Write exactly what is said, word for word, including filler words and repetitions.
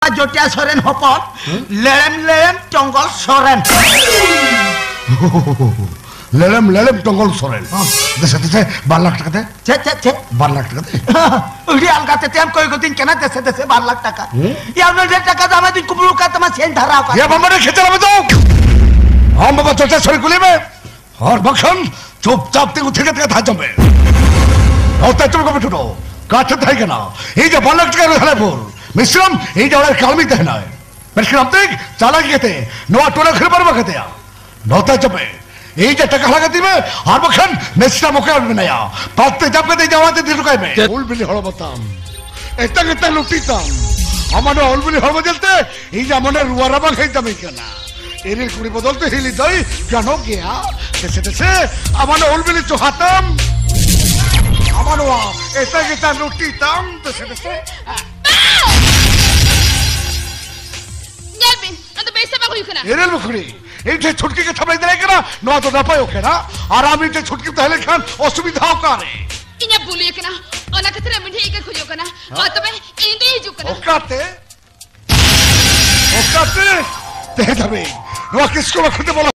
ᱟᱨ ᱡᱚᱴᱤᱭᱟ ᱥᱚᱨᱮᱱ ᱦᱚᱯᱚᱱ, ᱞᱮᱲᱮᱢ ᱞᱮᱲᱮᱢ ᱴᱚᱝᱜᱚᱞ ᱥᱚᱨᱮᱱ᱾ ᱞᱮᱲᱮᱢ ᱞᱮᱲᱮᱢ ᱴᱚᱝᱜᱚᱞ ᱥᱚᱨᱮᱱ᱾ ᱦᱚᱸ᱾ ᱫᱮᱥᱮ, ᱫᱮᱥᱮ, ᱵᱟᱨ ᱞᱟᱠᱷ ᱴᱟᱠᱟ ᱫᱮ᱾ ᱪᱮᱫ, ᱪᱮᱫ, ᱪᱮᱫ? ᱵᱟᱨ ᱞᱟᱠᱷ ᱴᱟᱠᱟ ᱫᱮ᱾ ᱟᱹᱰᱤ ᱟᱞᱜᱟ ᱛᱮ ᱛᱮᱢ ᱠᱚᱭ ᱜᱚᱫᱤᱧ ᱠᱟᱱᱟ, ᱫᱮᱥᱮ, ᱫᱮᱥᱮ, ᱵᱟᱨ ᱞᱟᱠᱷ ᱴᱟᱠᱟ᱾ ᱦᱩᱸ? ᱭᱟ, ᱩᱱᱟᱹᱜ ᱰᱷᱮᱨ ᱴᱟᱠᱟ ᱫᱚ ᱟᱢ ᱫᱩᱧ ᱠᱩᱢᱵᱽᱲᱩ ᱟᱠᱟᱫ ᱛᱟᱢᱟ, ᱥᱮᱧ ᱫᱷᱟᱨᱟᱣ ᱟᱠᱟᱫ ᱭᱟ, ᱛᱟᱢᱟ᱾ ᱵᱟᱵᱟ ᱨᱮ, ᱠᱷᱮᱪᱟ ᱞᱟᱵᱮ ᱫᱚ᱾ ᱟᱢ ᱵᱟᱵᱟ ᱪᱚᱨᱪᱟ ᱥᱚᱨᱮᱱ ᱠᱩᱞᱤ ᱢᱮ᱾ ᱟᱨ ᱵᱟᱠᱷᱟᱱ ᱪᱩᱯᱪᱟᱯ ᱛᱤᱸᱜᱩ ᱛᱷᱤᱨ ᱠᱟᱛᱮ ᱠᱟᱛᱷᱟ ᱟᱸᱡᱚᱢ ᱢᱮ᱾ ᱱᱚᱛᱮ ᱪᱚᱢ ᱠᱚ ᱵᱤᱴᱷᱩ ᱫᱚ᱾ ᱠᱟᱛᱷᱟ ᱛᱟᱦᱮᱸ ᱠᱟᱱᱟ, ᱤᱧ ᱡᱮ ᱵᱟᱨ ᱞᱟᱠᱷ ᱴᱟᱠᱟ ᱨᱳᱡᱽᱜᱟᱨ ᱵᱷᱳᱨ ᱢᱤᱥᱨᱟᱢ, ᱤᱧ ᱡᱮ ᱚᱲᱟᱜ ᱨᱮ ᱠᱟᱹᱲᱢᱤ ᱛᱟᱦᱮᱱᱟᱭ᱾ ᱢᱮᱱᱠᱷᱟᱱ ᱟᱢ ᱛᱮ ᱪᱟᱞᱟᱣ ᱠᱟᱛᱮ ᱱᱚᱣᱟ ᱴᱚᱞᱟ ᱠᱷᱟᱹᱲ ᱵᱟᱹᱱᱩᱜ ᱠᱟᱫᱮᱭᱟ᱾ ᱱᱚᱛᱮ ᱪᱚᱯᱮ, ᱤᱧ ᱡᱮ ᱴᱟᱠᱟ ᱦᱟᱞᱟ ᱠᱟᱛᱤᱧ ᱢᱮ, ᱟᱨ ᱵᱟᱠᱷᱟᱱ ᱢᱤᱥᱨᱟᱢ ᱚᱠᱟ ᱨᱮ ᱢᱮᱱᱟᱭᱟ? ᱯᱟᱛᱮ ᱡᱟᱯ ᱠᱟᱛᱮ ᱤᱧ ᱡᱟᱶᱟᱭ ᱛᱮ ᱤᱫᱤ ᱦᱚᱴᱚ ᱠᱟᱭ ᱢᱮ᱾ ᱪᱮᱫ? ᱩᱞ ᱵᱤᱞᱤ ᱦᱚᱲᱢᱚ ᱛᱟᱢ, ᱮᱛᱟᱝ ᱮᱛᱟᱝ ᱞᱩᱴᱤ ᱛᱟᱢ, ᱟᱢᱟᱜ ᱱᱚᱣᱟ ᱩᱞ ᱵᱤᱞᱤ ᱦᱚᱲᱢᱚ ᱧᱮᱞᱛᱮ ᱤᱧ ᱟᱢ ᱢᱚᱱᱮ ᱨᱩᱣᱟᱹ ᱨᱟᱵᱟᱝ ᱦᱮᱡ ᱫᱟᱢᱤᱧ ᱠᱟᱱᱟ᱾ ᱤᱨᱤᱞ ᱠᱩᱲᱤ ᱵᱚᱫᱚᱞ ᱛᱮ ᱦᱤᱞᱤ ᱫᱚᱭ ᱜᱟᱱᱚᱜ ᱜᱮᱭᱟ᱾ ᱫᱮᱥᱮ ᱫᱮᱥᱮ, ᱟᱢᱟᱜ ᱱᱚᱣᱟ ᱩᱞ ᱵᱤᱞᱤ ᱪᱚᱦᱟ ᱛᱟᱢ, ᱟᱢᱟᱜ ᱱᱚᱣᱟ ᱮᱛᱟᱝ ᱮᱛᱟᱝ ᱞᱩᱴᱤ ᱛᱟᱢ᱾ ᱫᱮᱥᱮ ᱫᱮᱥᱮ᱾ ᱧᱮᱞ ᱵᱤᱱ, ᱱᱚᱣᱟ ᱫᱚ ᱵᱮᱥ ᱫᱚ ᱵᱟᱝ ᱦᱩᱭᱩᱜ ᱠᱟᱱᱟ᱾ ᱤᱨᱤᱞ ᱵᱩᱠᱷᱲᱤ, ᱤᱧ ᱴᱷᱮᱱ ᱪᱷᱩᱴᱠᱤ ᱠᱟᱛᱷᱟ ᱵᱟᱹᱧ ᱫᱟᱲᱮᱭᱟᱜ ᱠᱟᱱᱟ, ᱱᱚᱣᱟ ᱫᱚ ᱱᱟᱯᱟᱭᱚᱜ ᱠᱟᱱᱟ᱾ ᱟᱨ ᱟᱢ ᱤᱧ ᱴᱷᱮᱱ ᱪᱷᱩᱴᱠᱤᱢ ᱛᱟᱦᱮᱸ ᱞᱮᱱᱠᱷᱟᱱ ᱚᱥᱩᱵᱤᱫᱷᱟ ᱚᱠᱟᱨᱮ? ᱤᱧᱟᱹᱜ ᱵᱷᱩᱞ ᱦᱩᱭ ᱠᱟᱱᱟ, ᱚᱱᱟ ᱠᱷᱟᱹᱛᱤᱨ ᱟᱢ ᱴᱷᱮᱱ ᱤᱠᱟᱹ ᱠᱷᱚᱡᱚᱜ ᱠᱟᱱᱟ᱾ ᱢᱟ ᱛᱚᱵᱮ, ᱤᱧ ᱫᱚᱧ ᱦᱤᱡᱩᱜ ᱠᱟᱱᱟ᱾ ᱚᱠᱟᱛᱮ? ᱚᱠᱟᱛᱮ? ᱛᱮᱦᱮᱧ ᱫᱷᱟᱹᱵᱤᱡ ᱱᱚᱣᱟ ᱠᱤᱥᱠᱩ ᱵᱟᱠᱷᱳᱞ ᱛᱮ ᱵᱚᱞᱚ